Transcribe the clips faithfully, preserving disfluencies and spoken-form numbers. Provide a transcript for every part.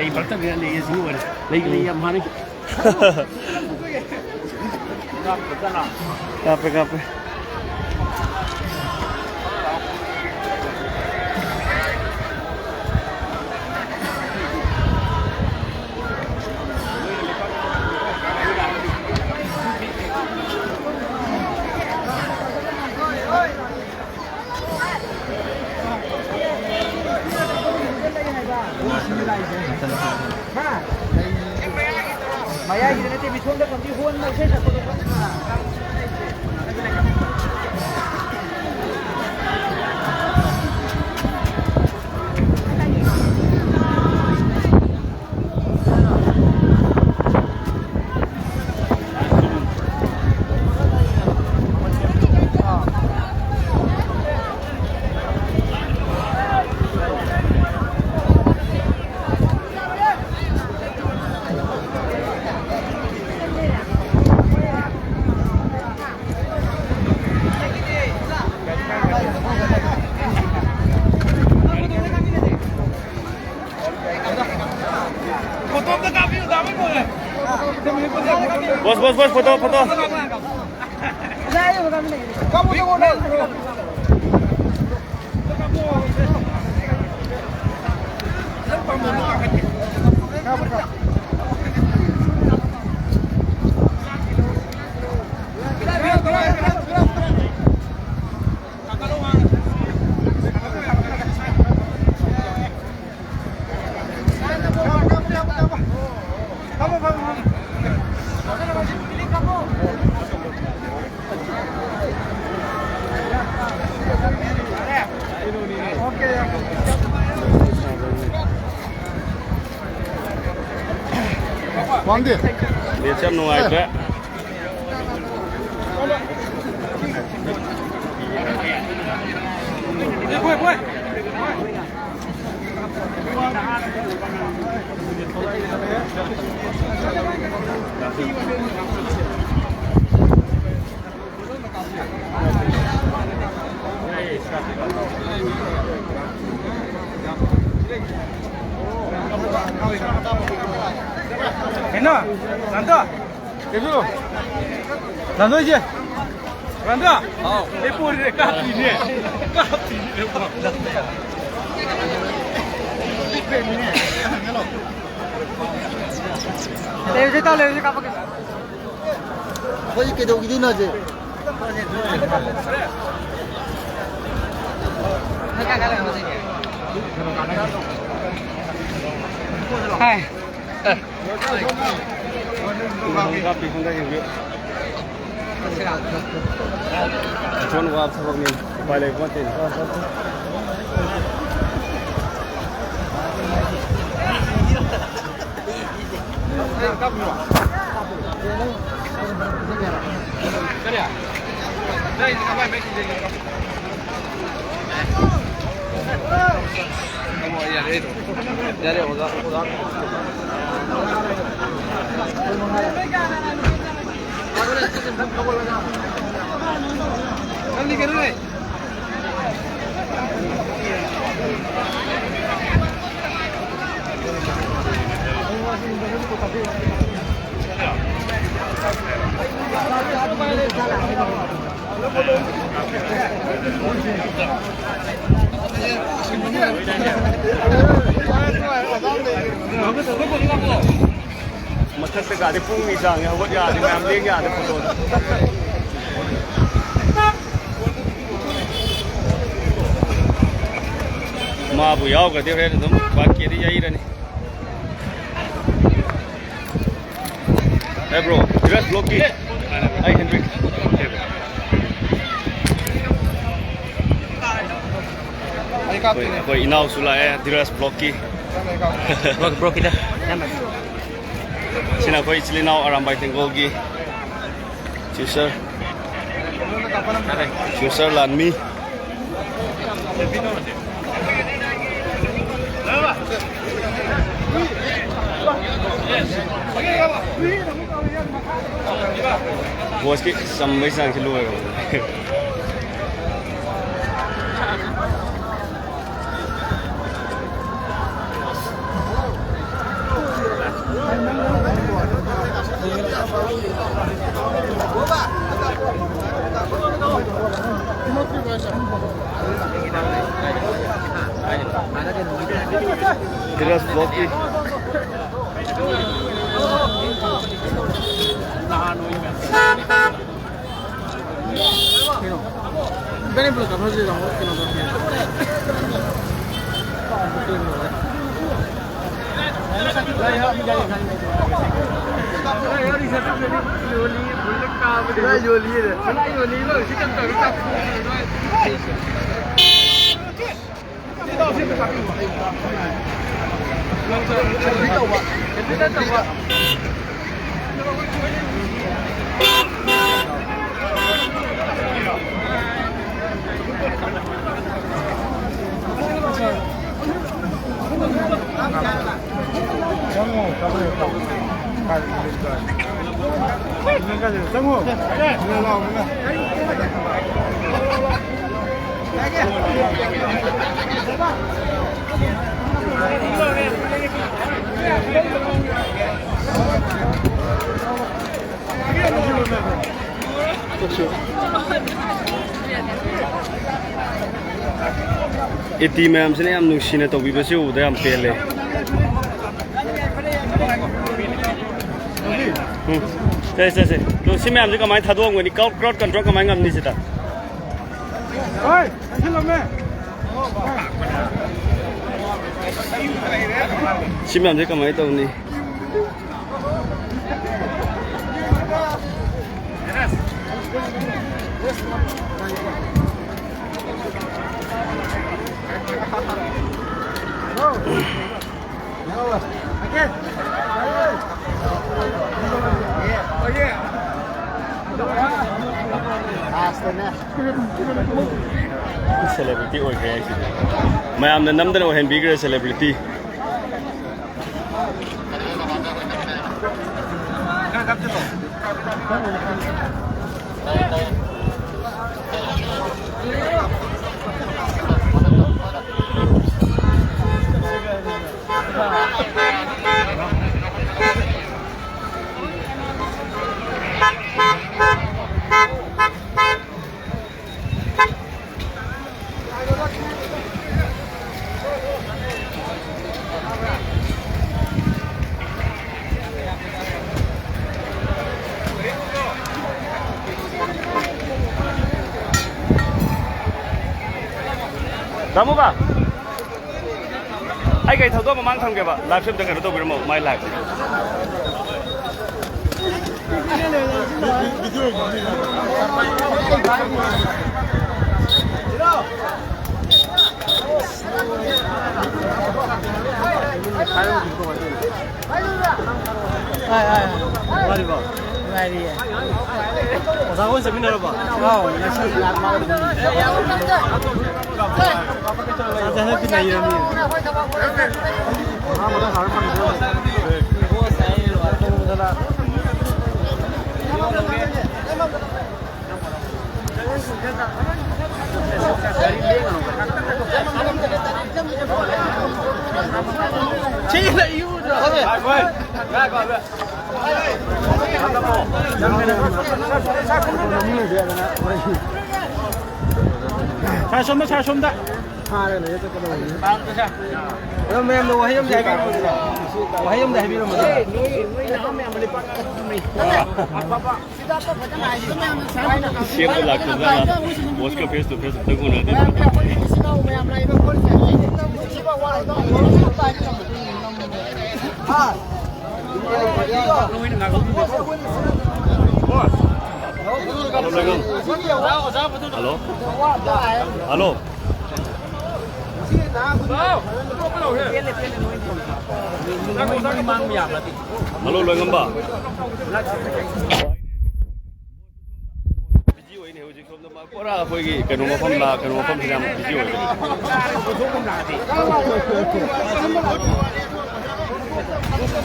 ꯑꯩ ꯕꯛꯇ ꯂꯩꯌꯦ, ꯁꯤ ꯂꯣꯏꯔꯦ꯫ ꯂꯩ, ꯂꯩ ꯌꯥꯝ ꯍꯥꯏꯅꯩ꯫ ꯀꯥꯞꯄꯦ, ꯀꯥꯞꯄꯦ꯫ ꯃꯌꯥꯏꯒꯤꯗ ꯅꯠꯇꯦ, ꯃꯤ ꯁꯣꯝꯗ ꯀꯝꯕꯤ ꯍꯣꯟ ꯏꯁꯩ ꯁꯛꯄꯗꯣ ꯈꯪꯗ꯭ꯔꯣ? Boss, boss, boss, photo, photo. ꯋꯥꯡꯗꯦ꯫ ꯅꯦꯠꯁꯦ ꯌꯥꯝ ꯅꯨꯡꯉꯥꯏꯇ꯭ꯔꯦ꯫ ꯀꯩꯅꯣ? ꯅꯟꯗꯣ? ꯀꯩꯅꯣ? ꯅꯟꯗꯣ ꯏꯆꯦ? ꯅꯟꯗꯣ? ꯍꯥꯎ꯫ ꯑꯩ ꯄꯣꯔꯤꯅꯦ, ꯀꯥꯞꯄꯤꯅꯦ꯫ ꯀꯥꯞꯄꯤꯅꯦ꯫ ꯂꯩꯔꯨꯁꯦ, ꯏꯇꯥꯎ, ꯂꯩꯔꯨꯁꯦ, ꯀꯥꯞꯄꯛꯀꯦ꯫ ꯑꯩꯈꯣꯏ ꯀꯩꯗꯧꯈꯤꯗꯣꯏꯅꯣ ꯍꯧꯖꯤꯛ? ꯍꯥꯏ꯫ ꯏꯊꯣꯟ ꯋꯥꯕ ꯊꯕꯛꯅꯤ, ꯎꯄꯥꯏ ꯂꯩꯕ ꯅꯠꯇꯦ꯫ ꯃꯊꯛꯇ ꯀꯥꯗꯤ ꯄꯨꯡ ꯑꯅꯤ ꯆꯥꯡꯉꯦ, ꯍꯧꯒꯠ ꯌꯥꯗꯦ, ꯃꯌꯥꯝ ꯂꯦꯡ ꯌꯥꯗꯦ ꯐꯣꯇꯣꯗ꯫ ꯃꯥꯕꯨ ꯌꯥꯎꯈ꯭ꯔꯗꯤ ꯍꯣꯔꯦꯟ ꯑꯗꯨꯝ one ꯀꯦꯗꯤ ꯌꯩꯔꯅꯤ꯫ Hey bro, dress block key. Hey Hendrik. ꯑꯩ ꯀꯥꯞꯇꯣꯏꯅꯦ꯫ ꯑꯩꯈꯣꯏ ꯏꯅꯥꯎꯁꯨ ꯂꯥꯛꯑꯦ ꯙꯤꯔꯥꯖ ꯕ꯭ꯂꯣꯛꯀꯤ꯫ ꯕ꯭ꯂꯣꯛ, ꯕ꯭ꯂꯣꯛꯀꯤꯗ ꯁꯤꯅ ꯑꯩꯈꯣꯏ ꯏꯆꯤꯜ ꯏꯅꯥꯎ ꯑꯔꯥꯝꯕꯥꯏ ꯇꯦꯡꯒꯣꯜꯒꯤ ꯐ꯭ꯌꯨꯆꯔ, ꯐ꯭ꯌꯨꯆꯔ ꯂꯥꯟꯃꯤ꯫ ꯕꯣꯁꯀꯤ ꯆꯝꯕꯩ ꯆꯥꯡꯁꯤ ꯂꯣꯏꯔꯕꯅꯦ꯫ ꯙꯤꯔꯖ ꯕ꯭ꯂꯣꯛꯀꯤ꯫ ꯑꯦꯇꯤ ꯃꯌꯥꯝꯁꯤꯅ ꯌꯥꯝ ꯅꯨꯡꯁꯤꯅ ꯇꯧꯕꯤꯕꯁꯤ ꯎꯕꯗ ꯌꯥꯝ ꯄꯦꯜꯂꯦ꯫ ꯎꯝ꯫ ꯁꯦ, ꯁꯦ, ꯁꯦ꯫ ꯑꯗꯣ ꯁꯤ ꯃꯌꯥꯝꯁꯦ ꯀꯃꯥꯏꯅ ꯊꯥꯗꯣꯛꯑꯝꯒꯅꯤ? Crowd, crowd control ꯀꯃꯥꯏꯅ ꯉꯝꯅꯤ ꯁꯤꯗ? ꯁꯤ ꯃꯌꯥꯝꯁꯦ ꯀꯃꯥꯏꯅ ꯇꯧꯅꯤ? Celebrity ꯑꯣꯏꯈ꯭ꯔꯦ ꯍꯥꯏꯁꯤꯗꯤ꯫ ꯃꯌꯥꯝꯅ ꯅꯝꯗꯅ ꯑꯣꯏꯍꯟꯕꯤꯈ꯭ꯔꯦ celebrity꯫ ꯊꯝꯃꯨꯕ꯫ ꯑꯩ ꯀꯩ ꯊꯧꯗꯣꯛ ꯃꯃꯥꯡ ꯊꯝꯒꯦꯕ꯫ ꯂꯥꯏꯐꯁꯦ ꯑꯝꯇ ꯀꯩꯅꯣ ꯇꯧꯕꯤꯔꯝꯃꯣ, ꯃꯥꯏ ꯂꯥꯏꯐ꯫ ꯍꯥꯏ, ꯍꯥꯏ, ꯍꯥꯏ꯫ ꯅꯨꯡꯉꯥꯏꯔꯤꯕꯣ? ꯅꯨꯡꯉꯥꯏꯔꯤꯌꯦ꯫ ꯑꯣꯖꯥ ꯍꯣꯏ ꯆꯠꯃꯤꯟꯅꯔꯕꯣ? ꯑꯥꯎ, ꯉꯁꯤ ꯂꯥꯛ ꯃꯥ꯫ ꯑꯣꯖꯥꯁꯦ ꯍꯟꯗꯛꯇꯤ ꯅꯩꯔꯝꯃꯤ꯫ ꯁꯥꯔ ꯁꯣꯝꯗ, ꯁꯥꯔ ꯁꯣꯝꯗ꯫ ꯐꯥꯔꯒ ꯂꯩꯔꯦ, ꯆꯠꯀꯗꯧꯕꯅꯤ꯫ ꯑꯗꯣ ꯃꯌꯥꯝꯗ ꯋꯥꯍꯩ ꯑꯃꯗꯤ ꯍꯥꯏꯕꯤꯔꯝꯃꯨꯗꯅ꯫ ꯋꯥꯍꯩ ꯑꯃꯗꯤ ꯍꯥꯏꯕꯤꯔꯝꯃꯨꯗꯅ꯫ ꯁꯦꯝꯕ ꯂꯥꯛꯇꯕꯖꯥꯠꯂ? ꯕꯣꯁꯀ ꯐꯦꯁ ꯇꯨ ꯐꯦꯁ ꯑꯝꯇꯪ ꯎꯅꯗꯦ꯫ ꯍꯜꯂꯣ, ꯂꯣꯏꯉꯝ꯫ ꯍꯜꯂꯣ꯫ ꯍꯜꯂꯣ꯫ ꯍꯜꯂꯣ, ꯂꯣꯏꯉꯝꯕ꯫ ꯕꯤꯖꯤ ꯑꯣꯏꯅꯦ ꯍꯧꯖꯤꯛ ꯁꯣꯝꯗ ꯃꯥ ꯄꯨꯔꯥ ꯑꯩꯈꯣꯏꯒꯤ ꯀꯩꯅꯣ ꯃꯐꯝ ꯂꯥ-, ꯀꯩꯅꯣ ꯃꯐꯝꯁꯤꯗ ꯌꯥꯝ ꯕꯤꯖꯤ ꯑꯣꯏꯔꯦ꯫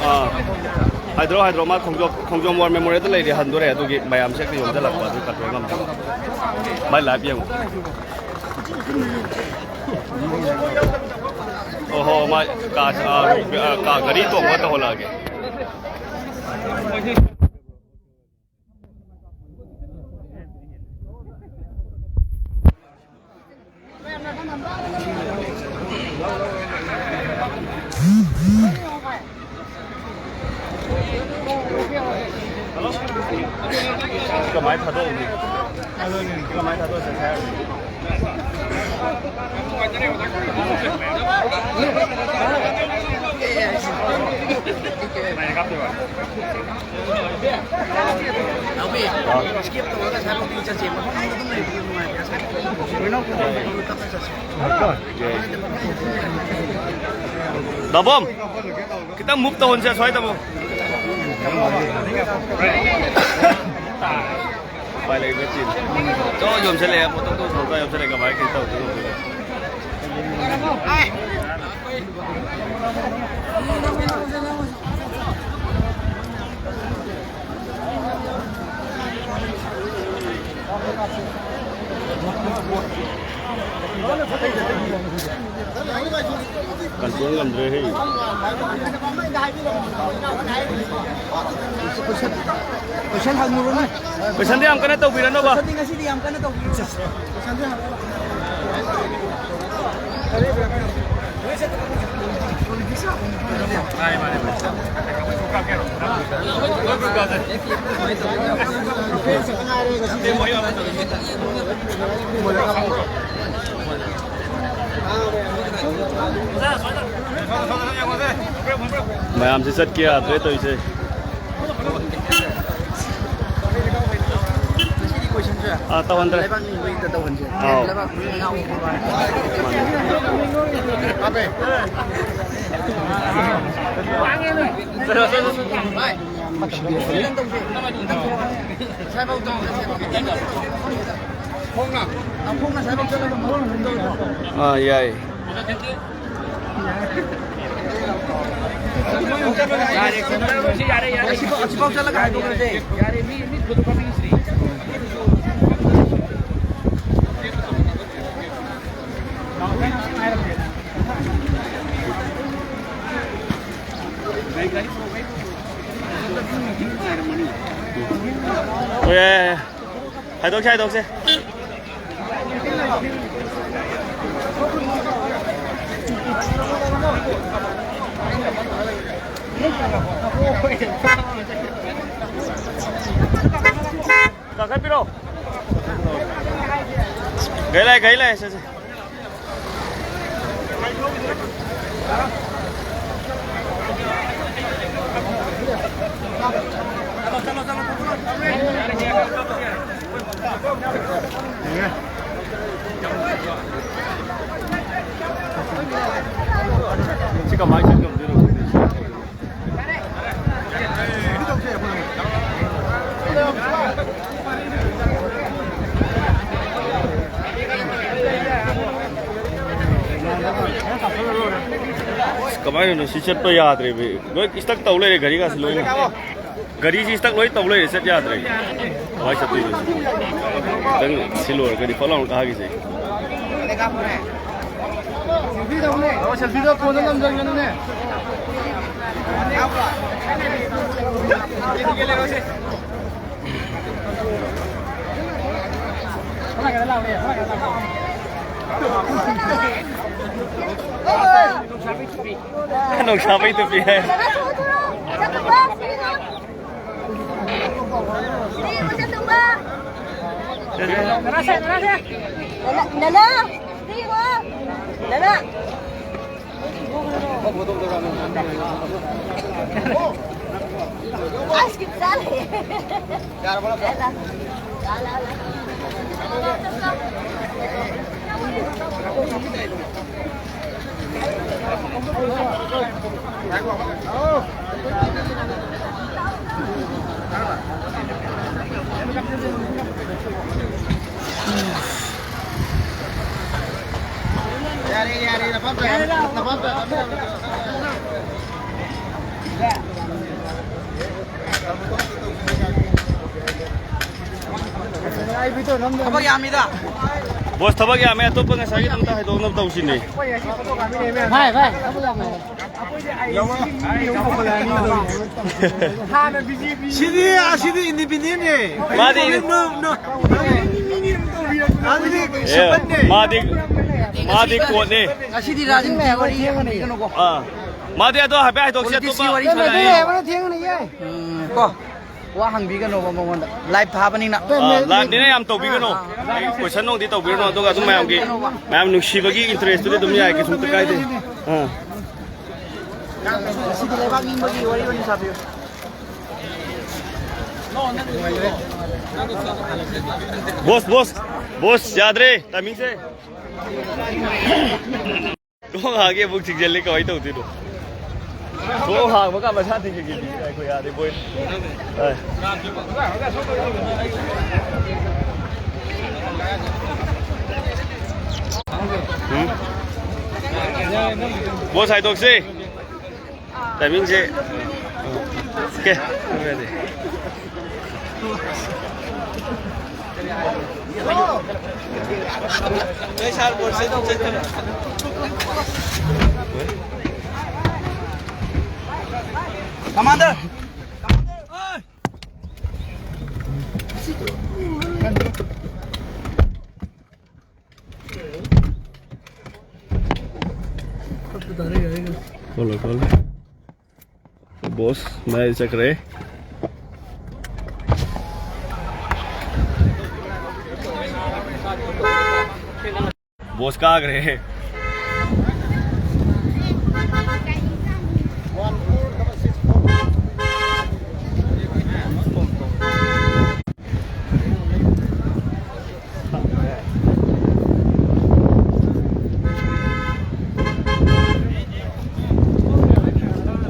ꯑꯥ, ꯍꯥꯏꯗ꯭ꯔꯣ, ꯍꯥꯏꯗ꯭ꯔꯣ, ꯃꯥ ꯈꯣꯡꯖꯣꯝ, ꯈꯣꯡꯖꯣꯝ ꯋꯥꯔ ꯃꯦꯃꯣꯔꯤꯌꯦꯜꯗ ꯂꯩꯔꯦ, ꯍꯟꯗꯣꯔꯦ, ꯑꯗꯨꯒꯤ ꯃꯌꯥꯝꯁꯦ ꯍꯦꯛꯇ ꯌꯣꯝꯁꯤꯜꯂꯛꯄ, ꯑꯗꯨ ꯀꯟꯇ꯭ꯔꯣꯜ ꯉꯝꯗꯕ꯫ ꯃꯥꯏ ꯂꯥꯏꯐ ꯌꯦꯡꯉꯨ꯫ ꯑꯣꯍꯣ, ꯃꯥꯏ ꯀꯥ, ꯑꯥ, ꯑꯥ, ꯀꯥ ꯒꯥꯔꯤ ꯇꯣꯡꯕ ꯇꯧꯍꯜꯂꯛꯑꯒꯦ꯫ ꯀꯃꯥꯏ ꯊꯥꯗꯣꯛꯎꯅꯤ? ꯀꯃꯥꯏ ꯊꯥꯗꯣꯛꯑ ꯆꯠꯁꯦ ꯍꯥꯏꯅꯣ? ꯗꯥꯕꯣꯝ, ꯈꯤꯇꯪ move ꯇꯧꯍꯟꯁꯦ ꯑꯁ꯭ꯋꯥꯏꯗ ꯑꯃꯨꯛ꯫ ꯎꯄꯥꯏ ꯂꯩꯕ ꯆꯤꯟ꯫ ꯆꯣ, ꯌꯣꯝꯁꯜꯂꯛꯑꯦ, ꯄꯣꯠꯇꯣ ꯇꯧꯊꯣꯛꯑꯒ ꯌꯣꯝꯁꯜꯂꯛꯑꯦ, ꯀꯃꯥꯏꯅ ꯀꯩꯅꯣ ꯇꯧꯗꯣꯏꯅꯣ? Control ꯉꯝꯗ꯭ꯔꯦ ꯍꯦ꯫ Question ꯍꯪꯉꯨꯔꯅꯨ꯫ Questionꯗꯤ ꯌꯥꯝ ꯀꯟꯅ ꯇꯧꯕꯤꯔꯅꯨꯕ꯫ Questionꯗꯤ ꯉꯁꯤꯗꯤ ꯌꯥꯝ ꯀꯟꯅ ꯇꯧꯕꯤꯔꯅꯨ꯫ ꯃꯌꯥꯝꯁꯦ ꯆꯠꯀꯦ ꯌꯥꯗ꯭ꯔꯦ ꯇꯧꯔꯤꯁꯦ꯫ ꯉꯁꯤꯗꯤ ꯀꯣꯏꯁꯟꯁꯦ ꯑꯥ, ꯇꯧꯍꯟꯗ꯭ꯔꯦ꯫ ꯂꯩꯕꯥꯛ ꯅꯤꯡꯕꯒꯤꯗ ꯇꯧꯍꯟꯁꯦ꯫ ꯑꯥꯎ꯫ ꯂꯩꯕꯥꯛ ꯅꯤꯡꯕ ꯌꯥꯎꯕ꯫ ꯃꯥꯅꯦ꯫ ꯚꯥꯏ, ꯈꯤꯇꯪ ꯇꯧꯁꯦ꯫ ꯁ꯭ꯋꯥꯏꯐꯥꯎ ꯇꯧꯁꯦ꯫ ꯈꯣꯡꯅ? ꯑꯥ, ꯈꯣꯡꯅ ꯁ꯭ꯋꯥꯏꯐꯥꯎ ꯆꯠꯂꯒ ꯃꯔꯣꯟ ꯑꯗꯨꯝ ꯇꯧꯁꯦ꯫ ꯑꯥ, ꯌꯥꯏ꯫ ꯌꯥꯔꯦ, ꯌꯥꯔꯦ, ꯌꯥꯔꯦ꯫ ꯑꯁꯤꯐꯥꯎ, ꯑꯁꯤꯐꯥꯎ ꯆꯠꯂꯒ ꯍꯥꯏꯗꯣꯛꯈ꯭ꯔꯁꯦ꯫ ꯌꯥꯔꯦ, ꯃꯤ, ꯃꯤ ꯐꯣꯇꯣ ꯀꯥꯞꯅꯤꯡꯗ꯭ꯔꯤ꯫ ꯍꯣꯏ, ꯌꯥꯏ, ꯌꯥꯏ, ꯌꯥꯏ꯫ ꯍꯥꯏꯗꯣꯛꯁꯦ, ꯍꯥꯏꯗꯣꯛꯁꯦ꯫ ꯀꯥꯈꯠꯄꯤꯔꯣ꯫ ꯒꯥꯔꯤ ꯂꯥꯛꯑꯦ, ꯒꯥꯔꯤ ꯂꯥꯛꯑꯦ, ꯁꯦ, ꯁꯦ꯫ ꯁꯤ ꯀꯃꯥꯏꯅ ꯆꯠꯀꯗꯣꯏꯅꯣ? ꯑꯁ, ꯀꯃꯥꯏꯅꯅꯣ ꯁꯤ ꯆꯠꯄ ꯌꯥꯗ꯭ꯔꯦꯃꯤ? ꯂꯣꯏ stuck ꯇꯧ ꯂꯩꯔꯦ ꯒꯥꯔꯤꯒꯥꯁꯦ ꯂꯣꯏꯅ꯫ ꯒꯥꯔꯤꯁꯤ stuck ꯂꯣꯏ ꯇꯧ ꯂꯩꯔꯦ, ꯆꯠ ꯌꯥꯗ꯭ꯔꯦ꯫ ꯀꯃꯥꯏꯅ ꯆꯠꯇꯣꯏꯅꯣ ꯁꯤ? ꯈꯤꯇꯪ ꯁꯤ ꯂꯣꯏꯔꯒꯗꯤ ꯐꯠ ꯂꯥꯎꯅ ꯀꯥꯈꯤꯁꯦ꯫ ꯁꯦꯜꯐꯤꯗꯣ ꯐꯣꯟꯗ ꯅꯝꯖꯟꯒꯅꯨꯅꯦ꯫ ꯅꯣꯡꯁꯥꯕꯩ ꯇꯨꯄꯤ ꯍꯥꯏ꯫ ꯅꯅꯥ, ꯅꯅꯥ, ꯅꯅꯥ꯫ ꯑꯁ, ꯀꯤꯞ ꯆꯥ ꯂꯩ꯫ ꯌꯥꯔꯦ, ꯌꯥꯔꯦ, ꯅꯄꯥꯝ ꯆꯥꯔꯦ, ꯅꯄꯥꯝ ꯆꯥꯔꯦ꯫ ꯊꯕꯛ ꯌꯥꯝꯃꯤꯗ꯫ ꯕꯣꯁ, ꯊꯕꯛ ꯌꯥꯝꯃꯦ, ꯑꯇꯣꯞꯄ ꯉꯁꯥꯏꯒꯤ ꯑꯝꯇ ꯍꯥꯏꯗꯣꯛꯅꯕ ꯇꯧꯁꯤꯅꯦ꯫ ꯚꯥꯏ, ꯚꯥꯏ, ꯊꯕꯛ ꯌꯥꯝꯃꯦ꯫ ꯁꯤꯗꯤ, ꯑꯁꯤꯗꯤ independent ꯅꯦ꯫ ꯃꯥꯗꯤ ꯅꯣ, ꯅꯣ꯫ ꯑꯗꯨꯗꯤ ꯑꯦ, ꯁꯤꯄꯟꯅꯦ꯫ ꯃꯥꯗꯤ, ꯃꯥꯗꯤ ꯀꯣꯠꯅꯦ꯫ ꯉꯁꯤꯗꯤ ꯔꯥꯖꯅꯤꯇꯤ ꯋꯥꯔꯤ ꯍꯪꯕꯤꯒꯅꯨꯀꯣ꯫ ꯑꯥ꯫ ꯃꯥꯗꯤ ꯑꯗꯣ ꯍꯥꯏꯐꯦꯠ ꯍꯥꯏꯗꯣꯛꯁꯤ, politics ꯑꯇꯣꯞꯄ ꯋꯥꯔꯤ ꯁꯥꯟꯅꯔꯤ꯫ ꯎꯝ, ꯀꯣ꯫ ꯋꯥ ꯍꯪꯕꯤꯒꯅꯣꯕ ꯃꯉꯣꯟꯗ꯫ Live ꯊꯥꯕꯅꯤꯅ꯫ ꯑꯥ, live ꯅꯤꯅ ꯌꯥꯝ ꯇꯧꯕꯤꯒꯅꯣ꯫ ꯑꯥ, ꯑꯥ꯫ Question ꯅꯨꯡꯗꯤ ꯇꯧꯕꯤꯒꯅꯣ, ꯑꯗꯨꯒ ꯑꯗꯨꯝ ꯃꯌꯥꯝꯒꯤ, ꯃꯌꯥꯝ ꯅꯨꯡꯁꯤꯕꯒꯤ interest ꯇꯨꯗꯤ ꯑꯗꯨꯝ ꯌꯥꯏ, ꯀꯩꯁꯨꯝꯇ ꯀꯥꯏꯗꯦ꯫ ꯑꯥ꯫ ꯉꯁꯤꯗꯤ ꯂꯩꯕꯥꯛ ꯅꯤꯡꯕꯒꯤ ꯋꯥꯔꯤ ꯑꯣꯏꯅ ꯁꯥꯕꯤꯌꯨ꯫ ꯕꯣꯁ, ꯕꯣꯁ, ꯕꯣꯁ, ꯌꯥꯗ꯭ꯔꯦ, ꯇꯥꯏꯃꯤꯡꯁꯦ꯫ ꯊꯣꯡ ꯍꯥꯡꯒꯦ ꯑꯃꯨꯛ ꯊꯤꯡꯖꯤꯜꯂꯦ, ꯀꯃꯥꯏꯅ ꯇꯧꯗꯣꯏꯅꯣ? ꯊꯣꯡ ꯍꯥꯡꯕꯒ ꯃꯁꯥ ꯊꯤꯡꯖꯤꯜꯂꯤ꯫ ꯑꯩꯈꯣꯏ ꯌꯥꯗꯦ, ꯕꯣꯏ꯫ ꯑꯦ꯫ ꯎꯝ? ꯕꯣꯁ ꯍꯥꯏꯗꯣꯛꯁꯤ꯫ ꯇꯥꯏꯃꯤꯡꯁꯦ꯫ ꯑꯣꯀꯦ꯫ ꯀꯃꯥꯟꯗꯔ! ꯈꯣꯠꯂꯣ, ꯈꯣꯠꯂꯣ꯫ ꯕꯣꯁ ꯃꯌꯥꯏ ꯆꯠꯈ꯭ꯔꯦ꯫ ꯕꯣꯁ ꯀꯥꯈ꯭ꯔꯦ꯫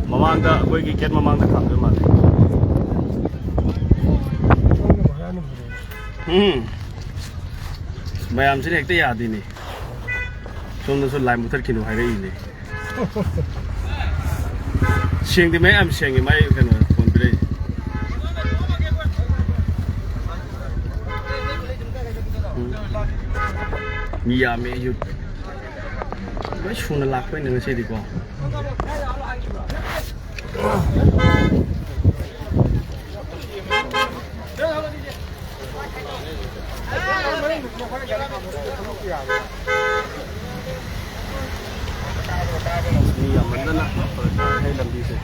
ꯃꯃꯥꯡꯗ, ꯑꯩꯈꯣꯏꯒꯤ ꯒꯦꯠ ꯃꯃꯥꯡꯗ ꯈꯥꯝꯗꯣꯏ ꯃꯥꯜꯂꯦ꯫ ꯎꯝ꯫ ꯃꯌꯥꯝꯁꯤꯅ ꯍꯦꯛꯇ ꯌꯥꯗꯦꯅꯦ꯫ ꯁꯣꯝꯗꯁꯨ ꯂꯥꯏꯟ ꯃꯨꯊꯠꯈꯤꯅꯨ ꯍꯥꯏꯔꯛꯏꯅꯦ꯫ ꯁꯦꯡꯗꯦ, ꯃꯌꯥꯝ ꯁꯦꯡꯉꯦ ꯃꯥꯏ ꯀꯩꯅꯣ ꯐꯣꯟ ꯄꯤꯔꯛꯏ꯫ ꯎꯝ꯫ ꯃꯤ ꯌꯥꯝꯃꯦ, ꯌꯨꯠ ꯂꯣꯏ ꯁꯨꯅ ꯂꯥꯛꯄꯩꯅꯦ ꯉꯁꯤꯗꯤꯀꯣ꯫ ꯃꯤ ꯌꯥꯝꯃꯟꯗꯅ ꯐꯔꯛ ꯇꯥꯔꯦ ꯂꯝꯕꯤꯁꯦ꯫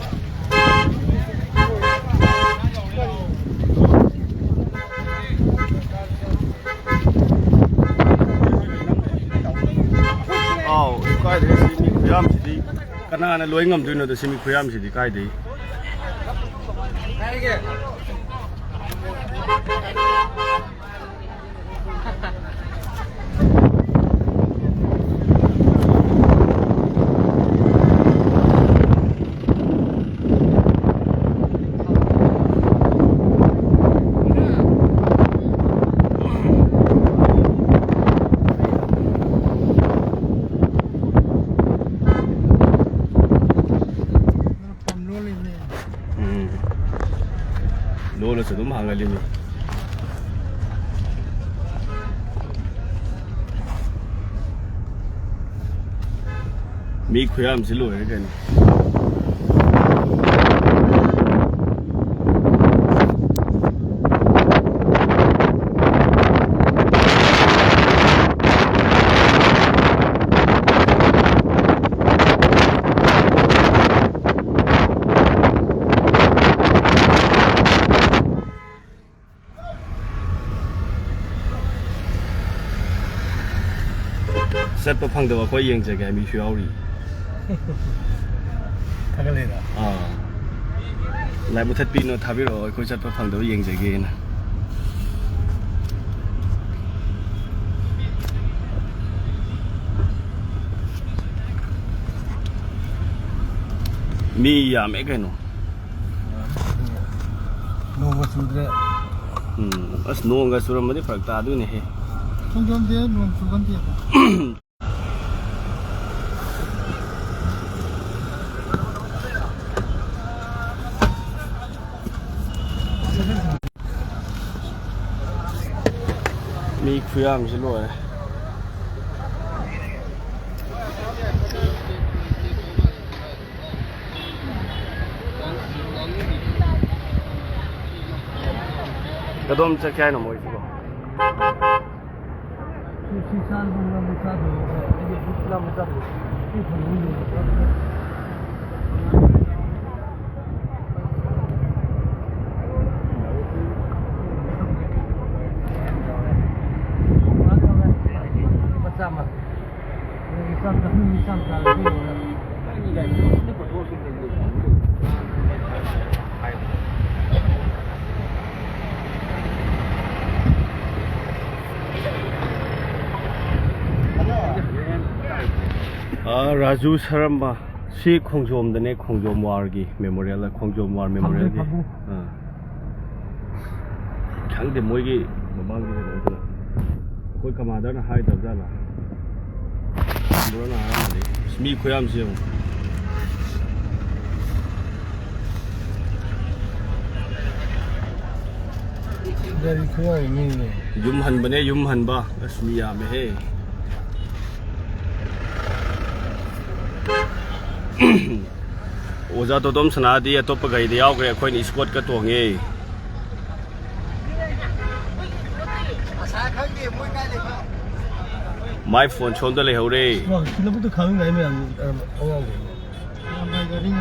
ꯑꯥꯎ, ꯀꯥꯏꯗꯒꯤ ꯁꯤ ꯃꯤ ꯈꯨꯌꯥꯝꯁꯤꯗꯤ꯫ ꯀꯅꯥꯅ ꯂꯣꯏ ꯉꯝꯗꯣꯏꯅꯣꯗ ꯁꯤ ꯃꯤ ꯈꯨꯌꯥꯝꯁꯤꯗꯤ ꯀꯥꯏꯗꯩ? ꯎꯝ꯫ ꯂꯣꯜꯂꯁꯨ ꯑꯗꯨꯝ ꯍꯥꯡꯍꯜꯂꯤꯅꯤ꯫ ꯃꯤ ꯈꯨꯌꯥꯝꯁꯤ ꯂꯣꯏꯔꯦ ꯀꯩꯅꯣ꯫ ꯆꯠꯄ ꯐꯪꯗꯕ ꯑꯩꯈꯣꯏ ꯌꯦꯡꯖꯒꯦ ꯍꯥꯏ ꯃꯤꯁꯨ ꯌꯥꯎꯔꯤ꯫ ꯊꯥꯒꯠꯂꯛꯏꯔꯣ? ꯑꯥ꯫ ꯂꯥꯏꯚ ꯃꯨꯊꯠꯄꯤꯅꯣ, ꯊꯥꯕꯤꯔꯛꯑꯣ, ꯑꯩꯈꯣꯏ ꯆꯠꯄ ꯐꯪꯗꯕ ꯌꯦꯡꯖꯒꯦꯅ꯫ ꯃꯤ ꯌꯥꯝꯃꯦ ꯀꯩꯅꯣ꯫ ꯅꯣꯡꯒ ꯆꯨꯗ꯭ꯔꯦ꯫ ꯎꯝ, ꯑꯁ, ꯅꯣꯡꯒ ꯆꯨꯔꯝꯃꯗꯤ ꯐꯔꯛ ꯇꯥꯗꯣꯏꯅꯦꯍꯦ꯫ ꯈꯣꯡꯖꯣꯝꯗꯤ ꯅꯣꯡ ꯆꯨꯒꯟꯗꯦꯕ꯫ ꯃꯤ ꯈꯨꯌꯥꯝꯁꯤ ꯂꯣꯏꯔꯦ꯫ ꯀꯗꯣꯝ ꯆꯠꯀꯦ ꯍꯥꯏꯅꯣ ꯃꯣꯏꯁꯤꯕꯣ? ꯁꯤ, ꯁꯤ ꯆꯥꯔꯕ ꯂꯝꯕꯤ ꯆꯥꯗꯣꯏꯅꯦ꯫ ꯑꯩꯗꯤ ꯑꯗꯨ ꯂꯝꯕꯤ ꯆꯥꯗꯣꯏꯅꯦ꯫ ꯁꯤ ꯐꯪꯉꯤ꯫ ꯂꯨꯄꯥ ꯆꯥꯝꯃ꯫ ꯂꯨꯄꯥ ꯆꯥꯝꯃ, ꯆꯥꯝꯃ ꯆꯥꯔꯁꯤ꯫ ꯔꯥꯖꯨ ꯁꯔꯝꯕ꯫ ꯁꯤ ꯈꯣꯡꯖꯣꯝꯗꯅꯦ, ꯈꯣꯡꯖꯣꯝ ꯋꯥꯔꯒꯤ ꯃꯦꯃꯣꯔꯤꯌꯦꯜ, ꯈꯣꯡꯖꯣꯝ ꯋꯥꯔ ꯃꯦꯃꯣꯔꯤꯌꯦꯜꯒꯤ꯫ ꯐꯝꯃꯨ꯫ ꯑꯥ꯫ ꯈꯪꯗꯦ, ꯃꯣꯏꯒꯤ ꯃꯃꯥꯡꯒꯤ ꯀꯩꯅꯣꯗꯨꯗ ꯑꯩꯈꯣꯏ ꯀꯃꯥꯟꯗꯔꯅ ꯍꯥꯏꯗꯕ ꯖꯥꯠꯂꯥ? ꯀꯃꯥꯟꯗꯔꯅ ꯍꯥꯏꯔꯝꯃꯗꯤ꯫ ꯑꯁ, ꯃꯤ ꯈꯨꯌꯥꯝꯁꯤ ꯌꯦꯡꯉꯨ꯫ ꯒꯥꯔꯤ ꯈꯨꯌꯥꯝ ꯑꯃꯅꯦ꯫ ꯌꯨꯝ ꯍꯟꯕꯅꯦ, ꯌꯨꯝ ꯍꯟꯕ꯫ ꯑꯁ, ꯃꯤ ꯌꯥꯝꯃꯦꯍꯦ꯫ ꯑꯣꯖꯥ ꯇꯣꯇꯣꯝ ꯁꯅꯥꯗꯤ ꯑꯇꯣꯞꯄ ꯒꯥꯔꯤꯗ ꯌꯥꯎꯈ꯭ꯔꯦ, ꯑꯩꯈꯣꯏꯅ ꯏꯁꯀꯣꯠꯀ ꯇꯣꯡꯉꯦ꯫ ꯃꯥꯏ ꯐꯣꯟ ꯁꯣꯝꯗ ꯂꯩꯍꯧꯔꯦ꯫ ꯂꯧꯕꯨꯛꯇ ꯈꯥꯃꯤ ꯉꯥꯏ ꯃꯌꯥꯝ, ꯑꯉꯥꯡꯈꯩ꯫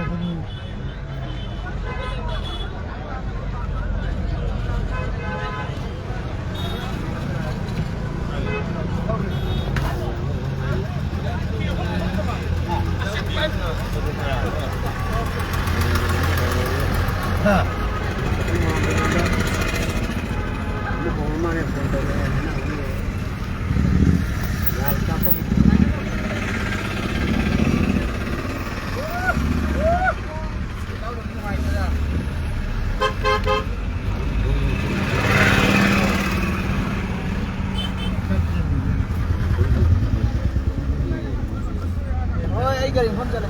ꯍꯣꯏ, ꯑꯩ ꯒꯥꯔꯤ ꯃꯐꯝ ꯆꯠꯂꯦ꯫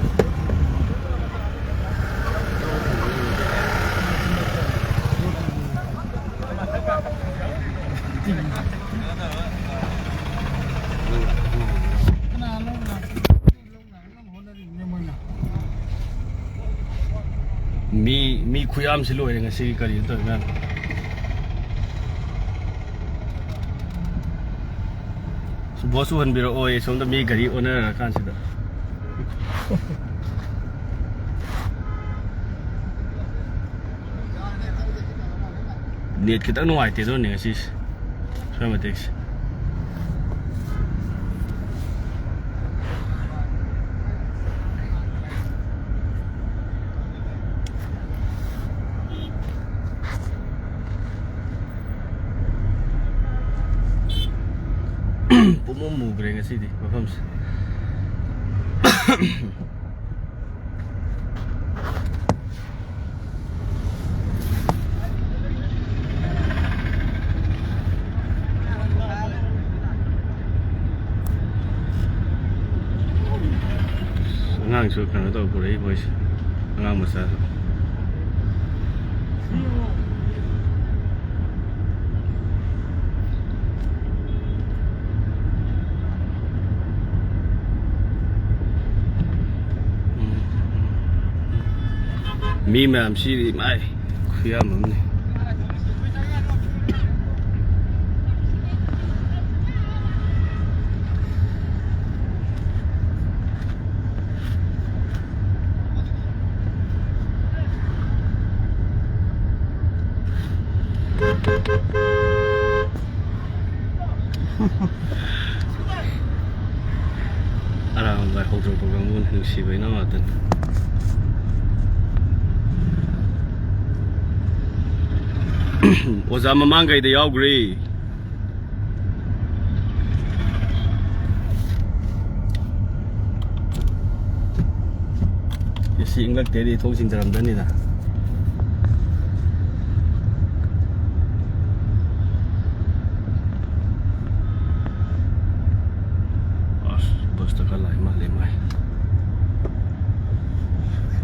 ꯃꯤ, ꯃꯤ ꯈꯨꯌꯥꯝꯁꯤ ꯂꯣꯏꯔꯦ ꯉꯁꯤꯒꯤ ꯀꯔꯤꯅꯣ ꯇꯧꯔꯤ ꯃꯌꯥꯝ꯫ ꯕꯣꯁ ꯎꯍꯟꯕꯤꯔꯛꯑꯣ, ꯁꯣꯝꯗ ꯃꯤ ꯒꯥꯔꯤ ꯑꯣꯟꯅꯔ ꯀꯥꯟꯁꯤꯗ꯫ ꯅꯦꯠ ꯈꯤꯇꯪ ꯅꯨꯡꯉꯥꯏꯇꯦ ꯑꯗꯨꯅꯅꯦ ꯉꯁꯤꯁꯦ꯫ ꯁ꯭ꯋꯥꯏ ꯃꯇꯦꯛꯁꯦ꯫ ꯄꯨꯝꯃꯝ ꯃꯨꯈ꯭ꯔꯦ ꯉꯁꯤꯗꯤ ꯃꯐꯝꯁꯦ꯫ ꯑꯉꯥꯡꯁꯨ ꯀꯩꯅꯣ ꯇꯧ ꯄꯨꯔꯛꯏ ꯃꯣꯏꯁꯦ, ꯑꯉꯥꯡ ꯃꯆꯥꯁꯨ꯫ ꯃꯤ ꯃꯌꯥꯝꯁꯤꯗꯤ ꯃꯥꯏ ꯈꯨꯌꯥꯝ ꯑꯃꯅꯤ꯫ ꯑꯔꯥꯡꯕ ꯍꯧꯗꯣꯔꯛꯄ ꯀꯥꯡꯕꯨꯅꯤ, ꯅꯨꯡꯁꯤꯕ ꯏꯅꯥꯎ ꯉꯥꯛꯇꯅꯤ꯫ ꯑꯣꯖꯥ ꯃꯃꯥꯡꯈꯩꯗ ꯌꯥꯎꯈ꯭ꯔꯦ꯫ ꯑꯦ ꯁꯤ ꯏꯪꯂꯛꯇꯦꯗꯤ ꯊꯣꯡ ꯁꯤꯡꯖꯔꯝꯗꯅꯤꯗ꯫